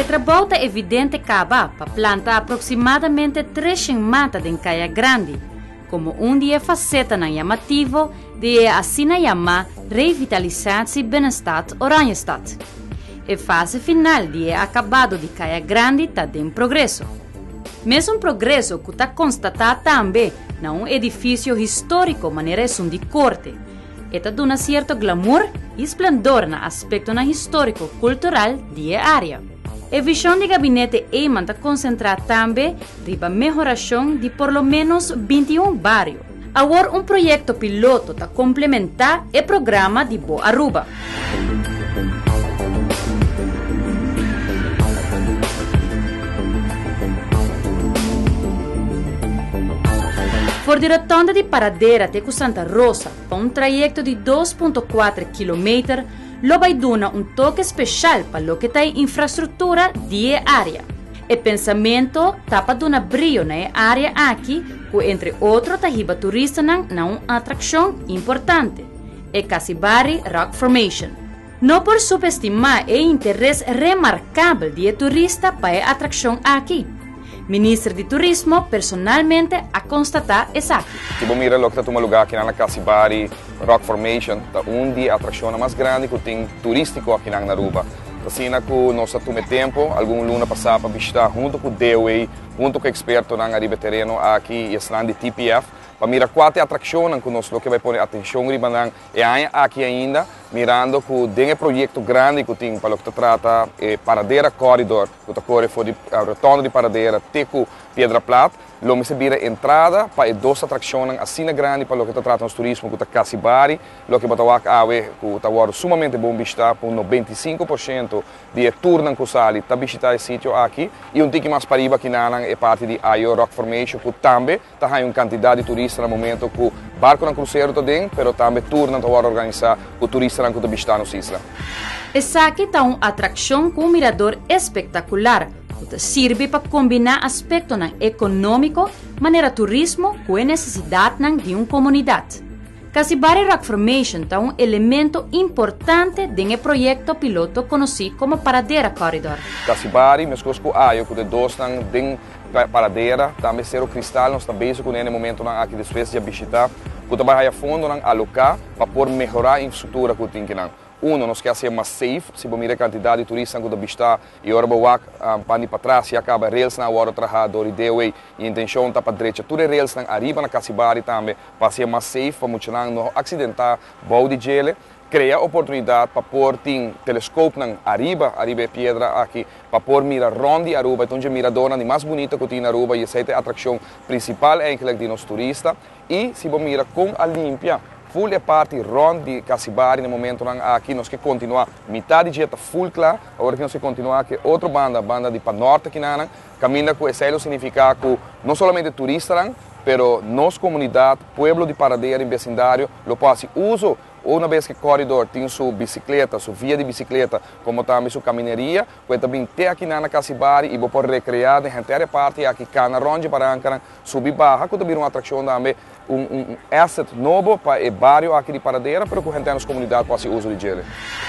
trabou ta evidente caba pa planta aproximadamente 300 mata den Caya Grandi, como un di e facetanan yamativo di e asina yama Revitalisatie Binnenstad Oranjestad. E fase final di e acabado di Caya Grandi ta den progreso. Mesun progreso cu ta constata tambe na un edificio historico manera esun di Corte. E ta duna cierto glamour y splendor na aspectonan historico cultural di e area. E vision di Gabinete Eman ta concentra tambe riba mehoracion di por lo menos 21 bario. Awor un proyecto piloto ta complementa e programa di Bo Aruba. For di rotonde di Paradera te cu Santa Rosa, pa un trayecto di 2.4 kilometer, lo bay duna un toke special pa loke ta e infrastructura di e area. E pensamento ta pa duna brio na e area aki cu entre otro ta hiba turistanan na un atraccion importante, e Casibari Rock Formation. No por subestima e interes remarcabel di e turista pa e atraccion aki. Minister di Turismo personalmente a constata esaki. Si bo mira loke ta tuma luga aki na Casibari Rock Formation, ta un di e atraccionnan mas grandi cu tin turistico aki na Aruba. Asina cu nos a tuma e tempo, algun luna pasa, pa bishita hunto cu DOA, hunto cu expertonan ariba e tereno aki y esnan di TPF, pa mira cua ta e atraccionnan cu nos lo ke bay pone atencion riba nan e aña aki ainda, mirando cu den e proyecto grandi cu tin pa loke ta trata e Paradera Corridor, cu ta core for di rotonde di Paradera te cu Piedra Plat, lo mester bira entrada pa e dos atraccionnan asina grandi pa loke ta trata nos turismo cu ta Casibari, loke bo ta wak awe cu ta wordo sumamente bon bishita cu un 95% di e tournan cu sali ta bishita e sitio aki, y un tiki mas pariba kinanan e parti di Ayo Rock Formation cu tambe ta haña un cantidad di turista na momento cu barconan crucero ta den, pero tambe tournan ta wordo organisa cu turistanan cu ta bishita nos isla. Esaki ta un atraccion cu un mirador espectacular cu ta sirbi pa combina aspectonan economico manera turismo cu e necesidadnan di un comunidad. Casibari Rock Formation ta un elemento importante den e proyecto piloto conoci como Paradera Corridor. Casibari, mescos cu Ayo, cu ta e dosnan den Paradera, tambe Cero Cristal, nos ta bezig cu ne na e momentonan aki despues di a bishita, cu ta bay haya fondonan aloca pa por mehora infrastructura cu tin kinan. Uno, nos ke hacié mas safe, si bo mira e cantidad di turistanan cu ta bishita y ora bo wak pan di patras ya caba railsnan a wordo traha door di DOA y intencion ta pa drecha tur e railsnan ariba na Casibari tambe pa hacié mas safe pa muchanan no accidenta bou di djele. Crea oportunidad pa por tin telescoopnan ariba ariba e piedra aki pa por mira rond di Aruba. E ta un dje miradornan di mas bunita cu tin na Aruba y esey ta e atraccion principal eigenlijk di nos turista. Y si bo mira con a limpia full e parti rond di Casibari na e momentonan aki, nos ke continua mitad di dje ta full cla, awor aki nos ke continua cu e otro banda, banda di panort akinanan, caminda cu esey lo significa cu no solamente turistanan, pero nos comunidad, pueblo di Paradera y becindario lo por haci uso. Una bes ku e corridor tin su bicicleta, su via di bicicleta, como tambe su camineria, cu e ta bin te aki nan na Casibari y bo por recrea den henter e parti aki, cana rond dje barancanan, subi baha, cu ta bira un atraccion tambe, un un asset nobo pa e bario aki di Paradera, pero cu henter nos comunidad por haci uso di djele.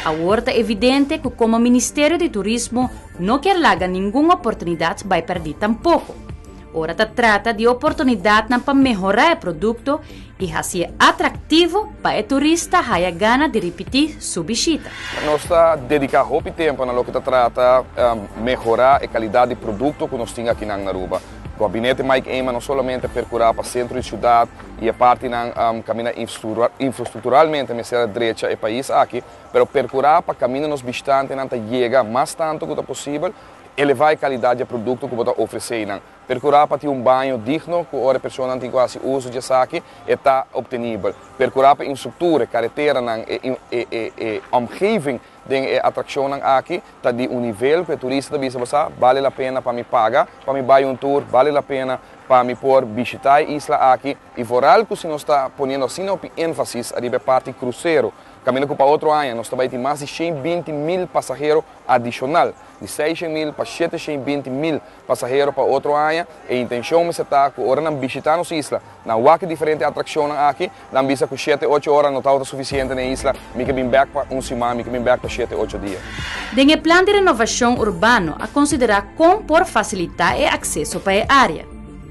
Awor ta evidente cu como Ministerio di Turismo no kier laga ningun oportunidad bay perdi tampoco. Ora ta trata di oportunidadnan pa mehora e producto y haci'e atractivo pa e turista haya gana di ripiti su bishita. Nos ta dedica hopi tempo na loke ta trata mehora e calidad di producto cu nos tin akinan na Aruba. Gabinete Mike Eman no solamente a percura pa centro di ciudad y e partinan caminda infrastructuralmente mester a drecha e pais aki, pero percura pa caminda nos bishitantenan ta yega mas tanto cu ta posibel. Elevá e kalidat di e produkto ku bo ta ofresé nan. Perkurá pa tin un baño digno ku ora e personanan tin ku hasi uso di esaki e ta optenibel. Perkurá pa infrastruktura, e kareteranan, e e e omgeving den e atrakshonnan aki ta di un nivel ku e turista ta bisa bo sa, bale la pena pa mi paga pa mi bai un tour, bale la pena. Pa mi por bishitá e isla aki i vooral ku si nos ta poniendo asina hopi énfasis ariba e parti krusero, kaminda ku pa otro aña nos ta bai tin mas di 120.000 pasahero adishonal, di 600.000 pa 720.000 pasahero pa otro aña. E intenshon mester ta ku ora nan bishitá nos isla, nan wak e diferente atrakshonnan aki, nan bisa ku shete ocho ora no tabata sufisiente na e isla, mi ke bin bèk pa un siman, mi ke bin bèk pa shete ocho dia. Den e plan di renovashon urbano a konsiderá kon por fasilitá e akseso pa e área.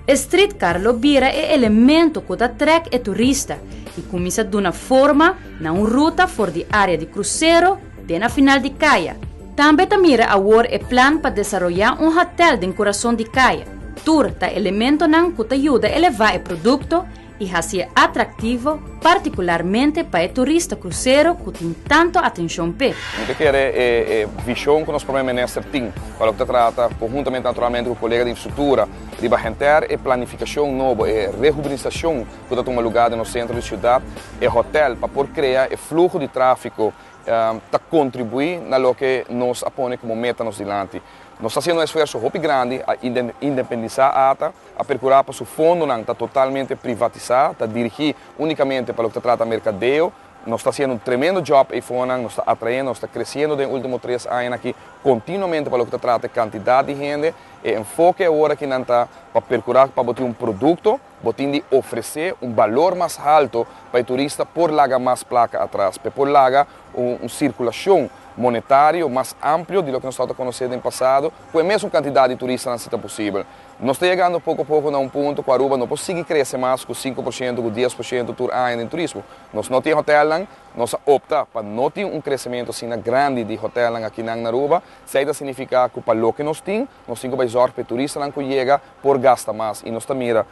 E streetcar lo bira e elemento ku ta trèk e turista i kuminsá duna forma na un ruta for di área di krusero te na final di kaya. Tambe ta mira awor e plan pa desaroyá un hotèl den kurason di kaya. Tur ta elementonan ku ta yuda elevá e produkto i hasié atraktivo, partikularmente pa e turista krusero ku tin tantu atenshon p'e. Mi ta kere e vishon ku nos Prome Minister tin pa loke ta trata, konhuntamente naturalmente ku kolega di infrastruktura, riba henter e planifikashon nobo, e rehubenisashon ku ta tuma lugá den nos sentro di siudat, e hotèl pa por krea e fluho di tráfiko ta kontribuí na loke nos a pone komo meta nos dilanti. Nos ta hasiendo un esfuerso hopi grandi a independisá ata, a perkurá pa su fondonan ta totalmente privatisá, ta dirigí únikamente pa loke ta trata merkadeo. Nos ta hasiendo un tremendo job eifonan, nos ta atrayendo, nos ta kresiendo den último tres añanan aki kontinuamente pa loke ta trata e kantidat di hende. E enfoke awor akinan ta pa perkurá pa bo tin un produkto, bo tin di ofresé un balor mas halto pa e turista por laga mas plaka atras, pa e por laga un sirkulashon monetario mas amplio di loke nos tabata konosé den pasado, ku e mesun kantidat di turistanan si ta posibel. Nos ta yegando poko poko na un punto ku Aruba no por sigui krese mas ku 5%, ku 10% tur aña den turismo. Nos no tin hotelnan, nos a opta pa no tin un kresementu asina grandi di hotelnan akinan na Aruba. Esei ta signifiká ku pa loke nos tin, nos tin ku bai zòrg pa e turistanan ku yega por gasta mas. I nos ta mira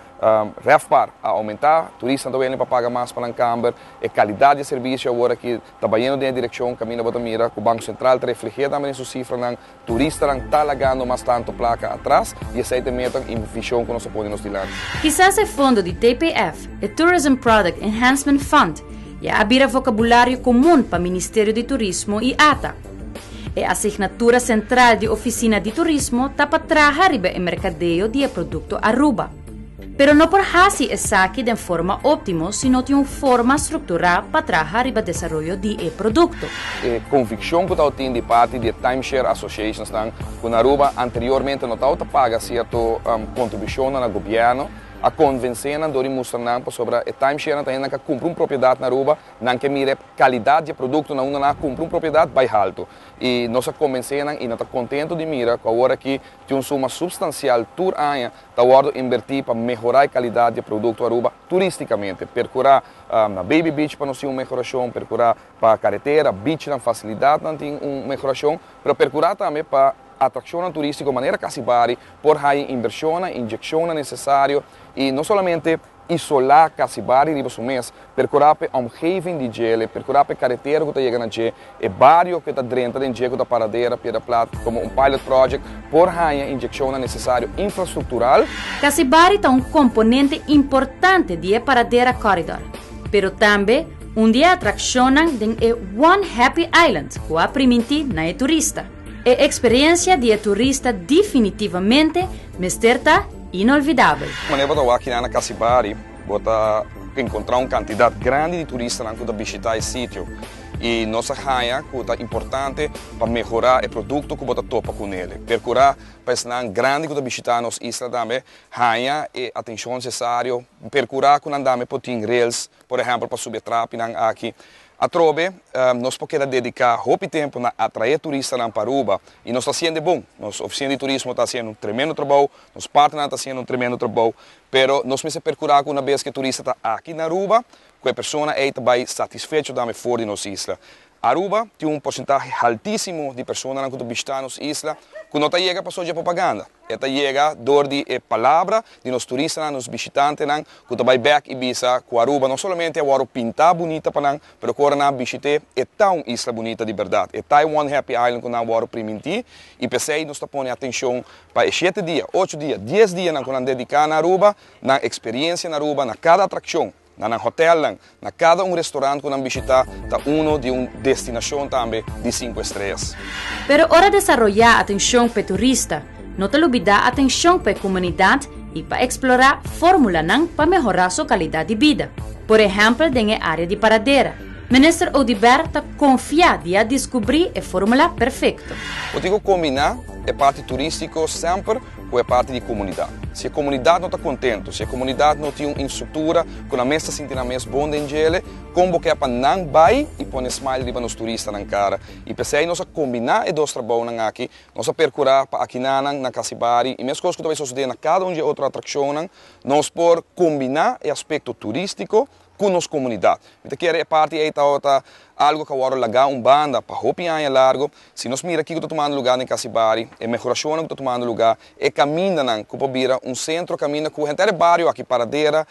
RevPAR a oumentá, turistanan ta wende pa paga mas pa nan kamber, e kalidat di e servisio awor aki ta bayendo den e direkshon kaminda bo ta mira ku Banko Sentral ta refleh'é tambe den su sifranan. Turistanan ta lagando mas tanto placa atras y esey ta e meta y vision cu nos a pone nos dilanti. Kisas e fondo di TPF, e Tourism Product Enhancement Fund, ya a bira vocabulario comun pa Ministerio di Turismo y ata. E asignatura central di Oficina di Turismo ta pa traha riba e mercadeo di e producto Aruba. Pero no por hasi esaki den forma óptimo si no tin un forma strukturá pa traha riba desaroyo di e produkto. E konvikshon ku tabatin di parti di e timeshare associationsnan ku na Aruba anteriormente no tabata paga sierto kontribushonnan na gobièrnu, a konvensé nan dor di mustra nan pasobra e timesharenan ta hendenan ku a kumpra un propiedat na Aruba, nan ke mira e kalidat di e produkto na unda nan a kumpra un propiedat bai haltu. I nos a konvensé nan i nan ta kontentu di mira ku awor aki tin un suma supstansial tur aña ta wòrdu inbertí pa mehorá e kalidat di e produkto Aruba turístikamente. Perkurá na Baby Beach pa nos tin un mehorashon, perkurá pa karetera, beachnan, fasilidatnan tin un mehorashon, pero perkurá tambe pa atrakshonnan turístiko manera Casibari por haña inbershonnan, inyekshonnan nesesario i no solamente isolá Casibari riba su mes, perkurá pa e omgeving di djele, perkurá pa e karetera ku ta yega na dje, e bario ku ta drenta den dje ku ta Paradera, Piedra Plat, komo un pilot project por haña inyekshonnan nesesario infrastruktural. Casibari ta un komponente importante di e Paradera Corridor, pero tambe un di e atrakshonnan den e One Happy Island ku a primintí na e turista. E eksperensia di e turista definitivamente mester ta inolvidabel. Manera bo ta wak kinan na Casibari, bo ta encontra un cantidad grandi di turistanan cu ta bishita e sitio y nos a haya cu ta importante pa mehora e producto cu bo ta topa cu nele. Percura pa esnan grandi cu ta bishita nos isla tambe haya e atencion necesario, percura cu nan tambe por tin rails, por ehempel pa subi e trapinan aki. Atrobe, nos por keda dedica hopi tempo na atrae turistanan pa Aruba y nos ta haciendo e bon. Nos oficina di turismo ta haciendo un tremendo trabou, nos partnernan ta haciendo un tremendo trabou, pero nos mester percura cu una bes cu e turista ta aki na Aruba, cu e persona ey ta bay satisfecho tambe for di nos isla. Aruba tin un porcentahe haltisimo di personanan cu ta bishita nos isla cu no ta yega pasobra dje propaganda. E ta yega dor di e palabra di nos turistanan, nos bishitantenan cu ta bay bek y bisa cu Aruba no solamente a wordo pinta bunita pa nan, pero cu ora nan a bishit'e, e ta un isla bunita di berdad. E ta e One Happy Island cu nan a wordo priminti y p'esey nos ta pone atencion pa e shete dia, ocho dia, dies dianan cu nan dedica na Aruba, nan experiencia na Aruba, na cada atraccion. Na nan hotelnan, na kada un restaurant ku nan bishitá ta uno di un destinashon tambe di sinku estreas. Pero ora desaroyá atenshon p'e turista, no ta lubidá atenshon pa e komunidat. y pa explora formulanan pa mehora su calidad di bida. Por ehempel, den e area di Paradera. Minister Oduber ta confia di a descubri e formula perfecto. Bo tin cu combina e parti turistico semper cu e parti di comunidad. Si e comunidad no ta contento, si e comunidad no tin un infrastructura cu nan mes ta sinti nan mes bon den djele, con bo kier pa nan bay y pone smile riba nos turistanan cara? Y p'esey nos a combina e dos trabounan aki. Nos a percura pa akinanan na Casibari y mescos cu ta bay sucede na cada un di e otro atraccionnan, nos por combina e aspecto turistico cu nos comunidad. Mi ta kere e parti ey ta algo cu a wordo laga un banda pa hopi aña largo. Si nos mira kico ta tumando lugar den Casibari, e mehoracionnan cu ta tumando lugar, e camindanan cu por bira un centro caminda cu henter e bario aki, Paradera,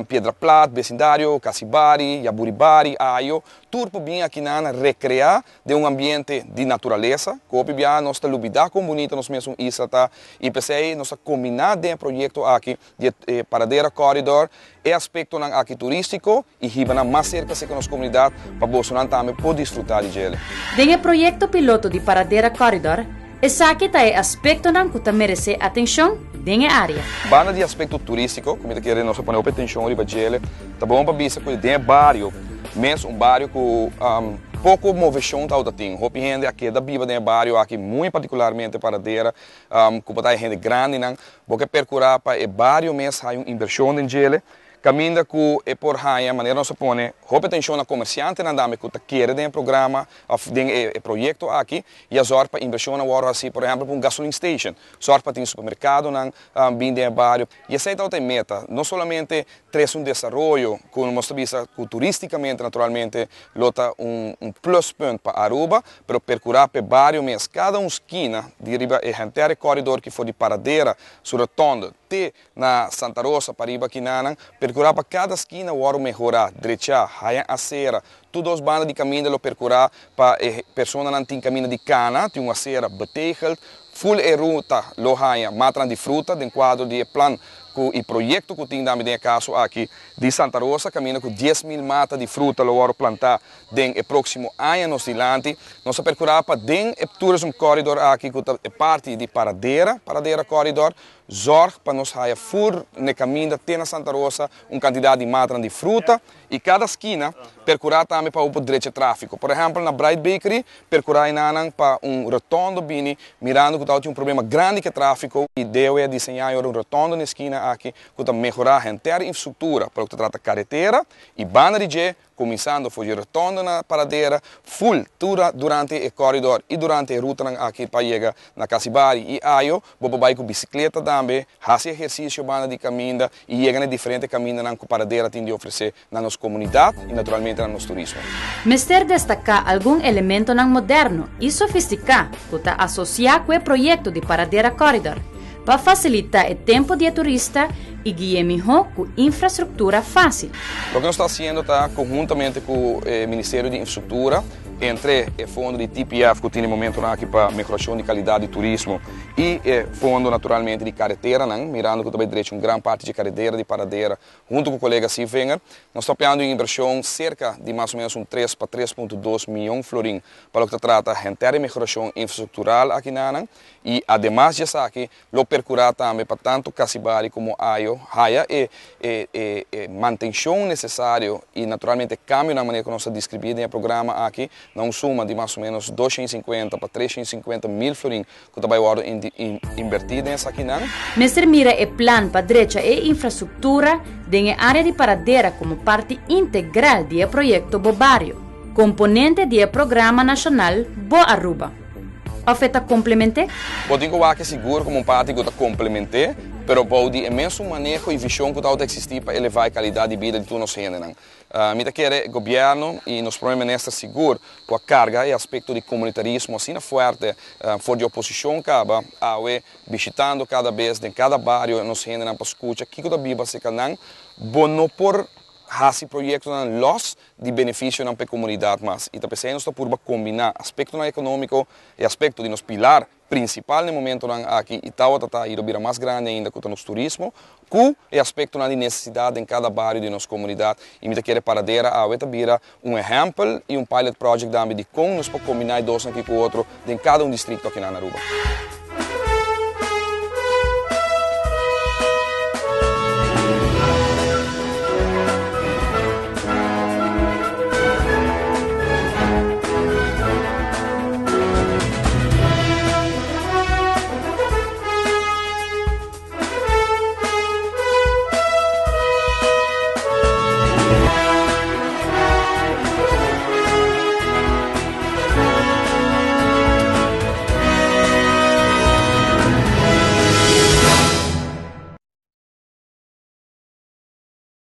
Piedra Plat, vecindario, Casibari, Jaburibari, Ayo, tur por bin akinan recrea den un ambiente di naturalesa, cu hopi bia nos ta lubida con bunita nos mes un isla ta, y p'esey nos ta combina den e proyecto aki di e Paradera Corridor e aspectonan aki turistico y hibanan mas cerca cerca nos comunidad pa bosonan tambe por disfruta di djele. Den e proyecto piloto di Paradera Corridor, esaki ta e aspectonan cu ta merece atencion den e area. Banda di aspecto turistico, cu mi ta kere nos a pone hopi atencion riba djele, ta bon pa bisa cu den e bario mes, un bario cu poco movecion ta tin, hopi hende a keda biba den e bario aki, muy particularmente Paradera, cu por ta e hende grandinan, bo ke percura pa e bario mes haya un inversion den djele, caminda cu e por haya, manera nos a pone hopi atencion na comerciantenan tambe cu ta kere den e programa of den e proyecto aki, y a zorg pa inversion awor asina, por ehempel, pa un gasoline station, zorg pa tin supermercadonan bin den e bario. Y esey ta e meta, no solamente trece un desaroyo, cu nos ta bisa cu turisticamente, naturalmente, lo ta un pluspunt pa Aruba, pero percura pa e bario mes, cada un skina di riba e henter corridor cu for di Paradera, su rotonde, te na Santa Rosa, pariba akinanan, percura pa cada skina awor mehora, drecha, haya acera, tur dos banda di caminda lo percura pa e personanan tin caminda di cana, tin un acera betegeld, full e ruta lo haya matanan di fruta, den cuadro di plan cu e proyecto cu tin den caso aki di Santa Rosa, caminda cu 10.000 mata di fruta lo wordo planta den e proximo aña nos dilanti. Nos a percura pa den e tourism corridor aki, cu e parti di Paradera, Paradera Corridor, zorg pa nos haya for di caminda te na Santa Rosa un cantidad di mata di fruta y cada skina percura tambe pa e drecha trafico. Por ehempel, na Bright Bakery, percura nan pa un rotonde bini, mirando cu tin un problema grandi cu trafico y debe diseña un rotonde na skina aki cu ta mehora henter infrastructura pa loke ta trata caretera y banda di dje, cuminsando for di rotonde na Paradera, full tur durante e corridor y durante e ruta aki pa yega na Casibari y Ayo, bo por bay cu bicicleta tambe, haci ehercicio banda di caminda y yega na diferente camindanan cu Paradera tin di ofrece na nos comunidad y naturalmente na nos turismo. Mester destaca algun elementonan moderno y sofistica cu ta asocia cu e proyecto di Paradera Corridor pa facilita e tempo di turista y guia miho cu infrastructura facil. Loke nos ta haciendo ta conhuntamente cu e Ministerio di Infrastructura, entre e fondo di TPF cu tin na e momento aki pa mehoracion di calidad di turismo y e fondo naturalmente di caretera, mirando cu tambe drecha un gran parti di caretera di Paradera, hunto cu colega Sevinger, nos ta papiando di inversion cerca di mas o menos un 3 pa 3.2 miyon florin pa loke ta trata henter mehoracion infrastructural akinan y ademas di esaki lo percura tambe pa tanto Casibari como Ayo haya e mantencion necesario y naturalmente cambio na manera cu nos a describi den e programa aki na un suma di mas o menos 250 pa 350 mil florin cu tambe ta wordo inverti den esakinan. Mester mira e plan pa drecha e infrastructura den area di Paradera como parti integral di e proyecto Bo Bario, componente di e programa nacional Bo Aruba. Of e ta complementa? Bo tin cu sigur como un parti cu ta complementa, pero bou di e mesun maneho y vision cu ta existi pa eleva e calidad di bida di tur nos hendenan. Mi ta kere gobierno y nos prome minister sigur cu a carga e aspecto di comunitarismo asina fuerte for di oposicion caba awe bishitando cada bes den cada bario nos hendenan pa scucha kico ta biba cerca nan, bo no por haci proyectonan los di beneficionan pa e comunidad mas. Y ta p'esey nos ta purba combina aspectonan economico y aspecto di nos pilar principal na e momentonan aki y ta y bira mas grandi ainda cu nos turismo, cu e aspectonan di necesidad den cada bario di nos comunidad y mi ta kere Paradera awe ta bira un ehempel y un pilot project tambe di con nos por combina e dos aki cu otro den cada un distrito aki na Aruba.